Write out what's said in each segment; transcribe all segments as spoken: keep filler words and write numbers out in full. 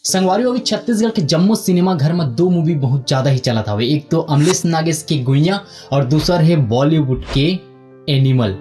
संगवारी हो, अभी छत्तीसगढ़ के जम्मो सिनेमा घर में दो मूवी बहुत ज्यादा ही चलत हवे। एक तो अमलेश नागेश के गुइया और दूसर है बॉलीवुड के एनिमल।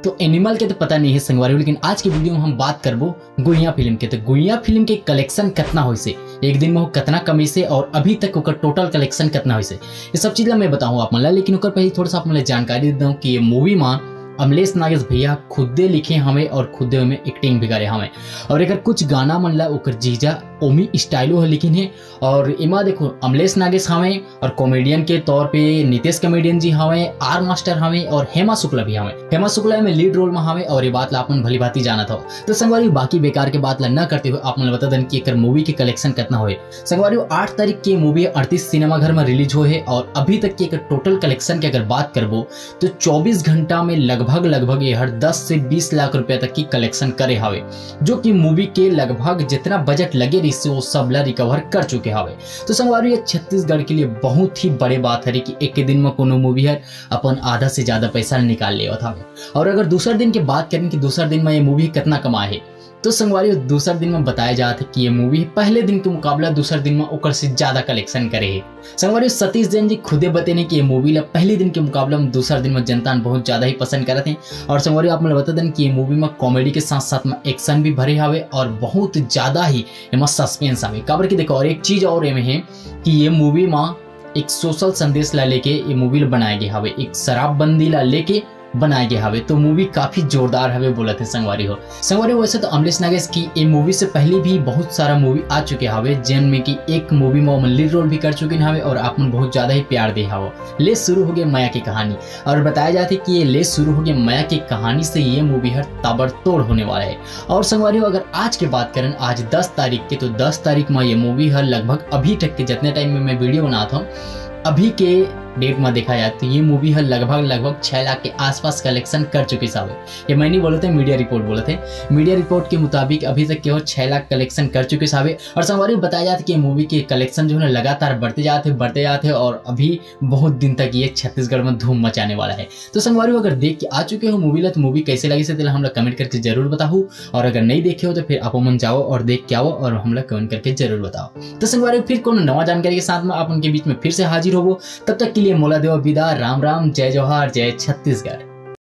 तो एनिमल के तो पता नहीं है संगवारी हो, लेकिन आज की वीडियो में हम बात करबो गुइया फिल्म के। तो गुइया फिल्म के कलेक्शन कितना होइसे, एक दिन में वो कितना कमीसे और अभी तक ओकर टोटल कलेक्शन कितना होइसे, ये सब चीज ला मैं बताऊँ आप मन ला। लेकिन ओकर पहले थोड़ा सा आप मन ला जानकारी दे दूँ कि ये मूवी में अमलेश नागेश भैया खुदे लिखे हवे और खुदे ओमे एक्टिंग भी करे हवे। और एकर कुछ गाना मन ला ओकर जीजा ओमी स्टाइलो ह लिखिन हे। और एमा देखो, अमलेश नागेश हवे और कॉमेडियन के तौर पे नितेश कॉमेडियन जी हवे, आर मास्टर हवे और हेमा शुक्ला भी हवे। हेमा शुक्ला में लीड रोल में हवे और ये बात ला अपन भली भांति जानत हो। तो संगवारी, बाकी बेकार के बात ला न करते हुए आप मन ला बता दन कि एकर मूवी के कलेक्शन कितना होए। संगवारी, आठ तारीख के मूवी अड़तीस सिनेमा घर में रिलीज होए हे और अभी तक के एकर टोटल कलेक्शन के अगर बात करबो तो चौबीस घंटा में लगभग, लगभग ये हर दस से बीस लाख रुपया तक की कलेक्शन करे हवे, जो कि मूवी के लगभग जितना बजट लगे रहिस हे, वो सब ला रिकवर कर चुके हवे। तो संगवारी, ये छत्तीसगढ़ के लिए बहुत ही बड़े बात हरे कि एक के दिन में कोनो मूवी हर अपन आधा से ज्यादा पैसा निकाल लेवत हवे। और अगर दूसर दिन के बात करें कि दूसर दिन में ये मूवी कितना कमाए हे, तो संगवारी, दूसर दिन में बताया जात हे कि ये मूवी पहले दिन के मुकाबला दूसर दिन में ओकर से ज्यादा कलेक्शन करे हे। संगवारी, सतीश जैन जी खुदे बतेने कि ये मूवी ला पहले दिन के मुकाबला में दूसर दिन में जनता मन बहुत ज्यादा ही पसंद करत हे। और संगवारी, आप मन ला बता दन कि ये मूवी में कॉमेडी के साथ साथ में एक्शन भी भरे हवे और बहुत ज्यादा ही एमा सस्पेंस हवे। काबर कि देखो, और एक चीज और एमे हे कि ये मूवी में एक सोशल संदेश ला लेके ये मूवी ला बनाए गे हवे, एक शराबबंदी ला लेके बनाए गे हवे। तो मूवी काफी जोरदार हवे बोलत हे संगवारी हो। संगवारी हो, वैसे तो अमलेश नागेश की ये मूवी से पहले भी बहुत सारा मूवी आ चुके हवे, जेन में कि एक मूवी में ओमन लीड रोल भी कर चुके हवे और आप मन बहुत ज्यादा ही प्यार दे हवो। ले शुरू हो गए मया की कहानी, और बताया जात हे कि ये ले शुरू हो गए मया की कहानी से ये मूवी हर ताबड़तोड़ होने वाला है। और संगवारी हो, अगर आज के बात करें, आज दस तारीख के, तो दस तारीख में ये मूवी हर लगभग अभी तक के जितने टाइम में मैं वीडियो बनात हूँ, अभी के डेट में देखा जाए तो ये मूवी हर लगभग, लगभग छह लाख के आसपास कलेक्शन कर चुके हवे। ये मैं नहीं बोलत हे, मीडिया रिपोर्ट बोलत हे। मीडिया रिपोर्ट के मुताबिक अभी तक के वो छह लाख कलेक्शन कर चुके हवे। और संगवारी, बताया जात हे कि ये मूवी के कलेक्शन जो है ना, लगातार बढ़ते जात हे, बढ़ते जात हे और अभी बहुत दिन तक ये छत्तीसगढ़ में धूम मचाने वाला है। तो संगवारी हो, अगर देख के आ चुके हो मूवी ला, तो मूवी कैसे लगिस हे तेला हमला कमेंट करके जरूर बताहू, और अगर नहीं देखे हो तो फिर आप मन जाओ और देख के आओ और हमला कमेंट करके जरूर बताओ। तो संगवारी हो, फिर कोनो नवा जानकारी के साथ में आप मन के बीच में फिर से हाजिर होबो। तब तक के लिए मोला देवा विदा, राम राम, जय जोहार, जय छत्तीसगढ़।